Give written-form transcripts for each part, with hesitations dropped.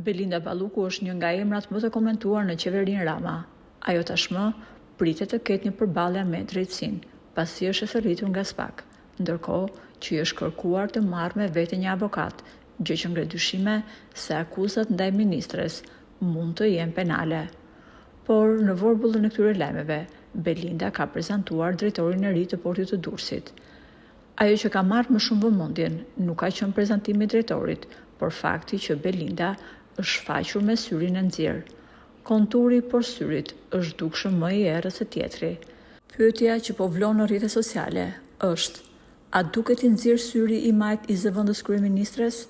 Belinda Balluku është një nga emrat më të komentuar në qeverinë Rama. Ajo tashmë pritet të ketë një përballje me drejtësinë, pasi është e thërritur nga SPAK, ndërkohë që i është kërkuar të marrë me vete një avokat, gjë që ngre dyshime se akuzat ndaj ministres mund të jenë penale. Por, në vorbullën e këtyre lajmeve, Belinda ka prezantuar drejtorin e ri të Portit të Durrësit. Ajo që ka marrë më shumë vëmendjen nuk ka qenë prezantimi i drejtorit, por fakti që Belinda është shfaqur me syrin e nxirë. Konturi poshtë syrit është dukshëm më i errët se tjetri. Pyetja që po vlon në rrjetet sociale është, A duket i nxirë syri i majtë i zëvendëskryeministres?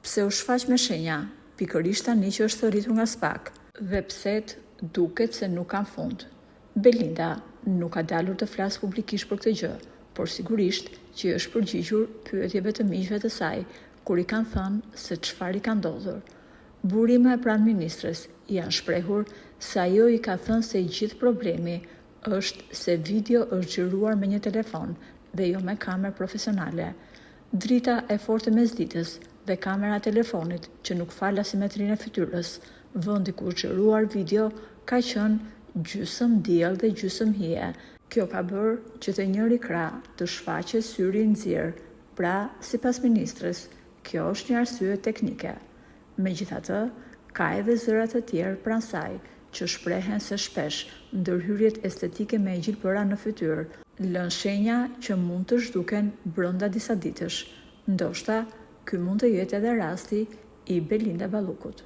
Pse u shfaq me shenja, pikërisht tani që është thërritur nga SPAK? Dhe pse-të duket se nuk kanë fund. Belinda nuk ka dalur të flasë publikisht për këtë gjë, por sigurisht që i është përgjigjur pyetjeve të miqve të saj kur i kanë thënë se çfarë i ka ndodhur. Burime pranë ministres janë shprehur se ajo i ka thënë se i gjithë problemi është se video është xhiruar me një telefon dhe jo me kamerë profesionale. Drita e fortë e mesditës dhe kamera e telefonit që nuk fal asimetrinë e fytyrës, vendi ku është xhiruar video ka qenë gjysëm diell dhe gjysëm hije. Kjo ka bërë që te njëri krah të shfaqet syri i nxirë, pra sipas ministres, kjo është një arsye teknike. Megjithatë, ka edhe zëra të tjerë pranë saj që shprehen se shpesh ndërhyrjet estetike me gjilpëra në fytyrë lënë shenja që mund të zhduken brenda disa ditësh. Ndoshta, ky mund të jetë edhe rasti i Belinda Ballukut.